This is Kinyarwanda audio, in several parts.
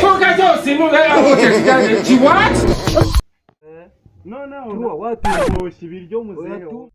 Fúnkẹ́ tó sínú rẹ̀ àwọn tẹ̀sí jáde. She what? Noneho Tuwa watu boshye ibiryo muzehe. Oya, tu-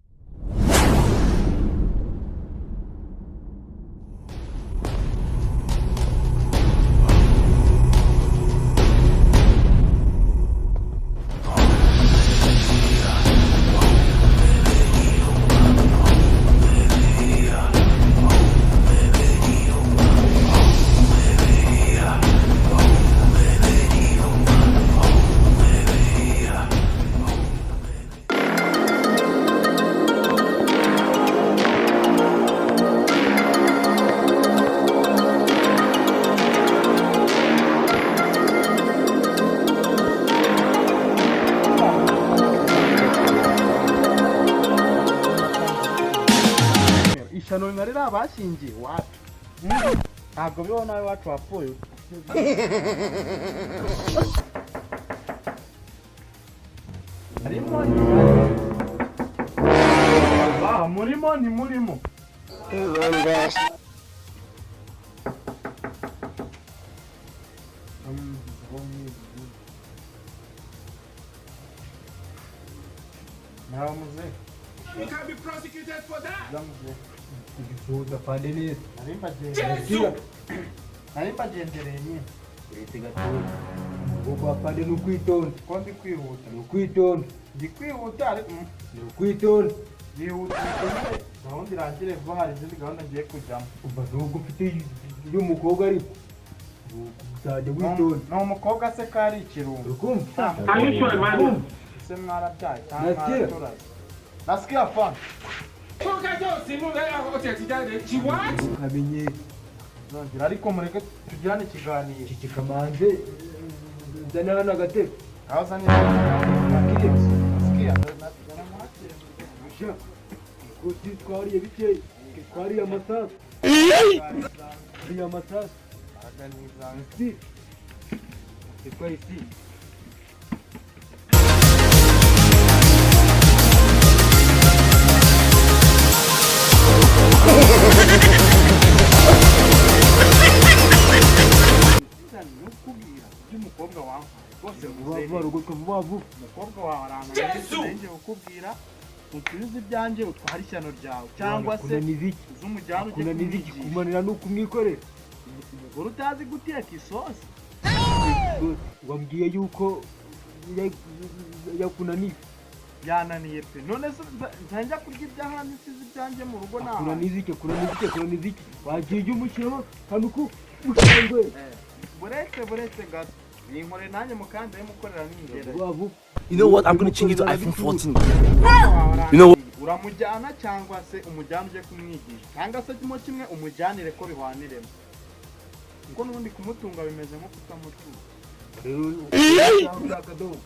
Ishyano nari rabashyingiye wacu, ntabwo bibaho nawe wacu wapfuye. Harimo ah, murimo ntimurimo. Ntawe muzehe. You can be prosecuted for that. Muzehe. Igisuhuza pande neza. Nari mbagendereye, nari mbagendereye nyine. Uretse gatoya. Ubwo kwa pande ni ukwitonda. Ko ndi kwihuta? Ni ukwitonda. Ndi kwihuta ariko Ni ukwitonda. yihuta bikomeye, gahunda irangire vuba, hari izindi gahunda ngiye kujyamo. Umva, nubwo ufite y'umukobwa ariko uzajya witonda. Ni umukobwa se ko ari ikirungo? Urukumva? Are you sure, man? Ese mwarabyaye cyangwa Nasikia. mwaraturaze? Nasikia fana. Fúnkẹ́ tó sínú rẹ̀ àwọn tẹ̀sí jáde. She what? Ukamenyera. Nzongera ariko mureke tugirane ikiganiro. Iki kikamanze nzane hano agatebe. Aho usa neza. Nakiriye. Nasikia. Sha, ikosi twariye bikeya. Twariye amasasu. Twariye amasasu. Si. C'est quoi ici? Nukubwira by'umukobwa wawe rwose. Vuba vuba rugutwa vuba vuba. Umukobwa wawe arananiye, ngiye kukubwira usubize ibyanjye utware ishyano ryawe cyangwa se Kunaniza iki? uze umujyane ujye Kunaniza iki? kumwigisha. Kumanira ni ukumwikorera. Umugore utazi guteka isosi. Wambwiye yuko yakunaniye. Yananiye pe. None se nzajya kurya iby'ahandi nsize ibyanjye mu rugo nta Kunaniza iki? Kunaniza iki? Kunaniza iki? Wagiye ujya umushyiramo akantu ku mushangwe. Buretse, buretse gato, yinkore nanjye mukanda mukorera n'ingera. Vuba vuba. You know what? I'm gonna change it to iPhone 14. You know what? Uramujyana cyangwa se umujyane ujye kumwigisha, cyangwa se mo kimwe umujyanire ko bihwaniremo, kuko n'ubundi kumutunga bimeze nko kutamutunga. Rero akadobo.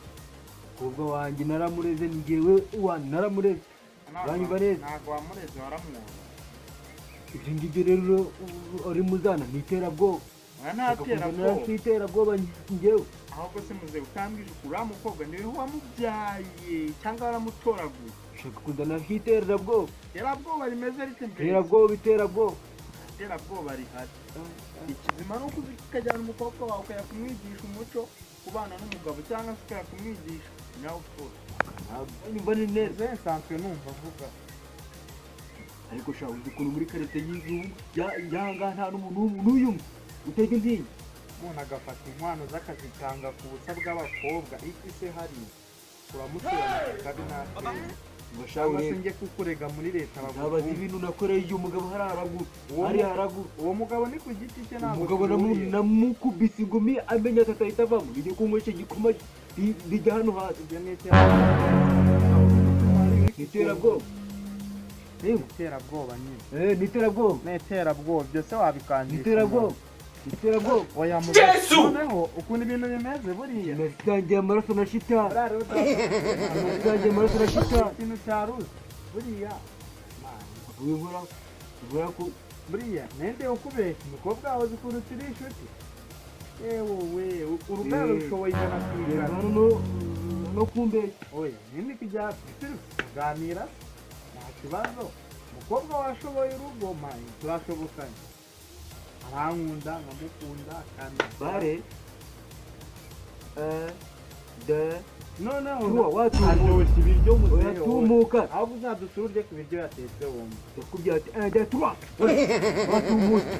Umukobwa wanjye naramureze, ni njyewe wanjye naramureze. Uranyumva neza? Ntabwo wamureze, waramwoza. Ibyo ngibyo rero uri muzana ni iterabwoba. Oya, nta terabwoba. Si iterabwoba njyewe. Ahubwo se muze utambwije ukuri, uriya mukobwa niwe wamubyaye cyangwa waramutoraguye? Ushaka kuzana nk'iterabwoba. Iterabwoba rimeze rite mbere? Iterabwoba, iterabwoba. Iterabwoba rihari. Ikizima ni uko uzi ukajyana umukobwa wawe ukajya kumwigisha umuco kubana n'umugabo, cyangwa se ukajya kumwigisha ikinyabupfura. Ntabwo nyumva ni neza. Neza, nsanzwe numva avuga. Ariko sha, uzi ukuntu muri karitsiye y'igihugu y'ahangaha nta n'umuntu n'uyu umwe utega intinyi. Umuntu agafata inkwano z'akazitanga ku busa bw'abakobwa, iki se hari uramuturana kabi natwe Ngo sha, cyangwa se urebe. njye kukurega muri leta Ntabaza bagufunge. ibintu nakoreye uyu mugabo hari haraguru. Uwo Hari haraguru. Uwo mugabo ni ku giti cye, ntabwo Umugabo duhuriye. namukubise ingumi amenya ko atahita avamo. Bijya kunywesha igikoma bijya hano hasi. Ibyo ni iterabwoba. Ni iterabwoba. Yego. Iterabwoba nyine. Eh, ni iterabwoba. Ni iterabwoba byose wabikangisha. Ni iterabwoba. Ni iterabwoba. Oya mugabo. Yesu! Noneho ukuntu ibintu bimeze buriya. Natangiye amaraso na shitani. Buriya rero Natangiye amaraso na shitani. ikintu cya ruzi buriya. Wibura wibura ko Buriya nende ukubeshya, umukobwa wawe uzi ukuntu turi inshuti, yewe we, urubyaro rushoboye 100%. hano no kumbeshya. Oya nindi kujya turi kuganira nta kibazo, umukobwa washoboye urugo mayi turashobokanye. Arankunda nkamukunda kandi Bare 1 2 noneho 3, watumuka. Aryoshya ibiryo muzehe wowe. Oya, tumuka. Ahubwo uzadusure urye ku biryo yatetse wumva. Ndakubwira ati 1 2 3, watumutse.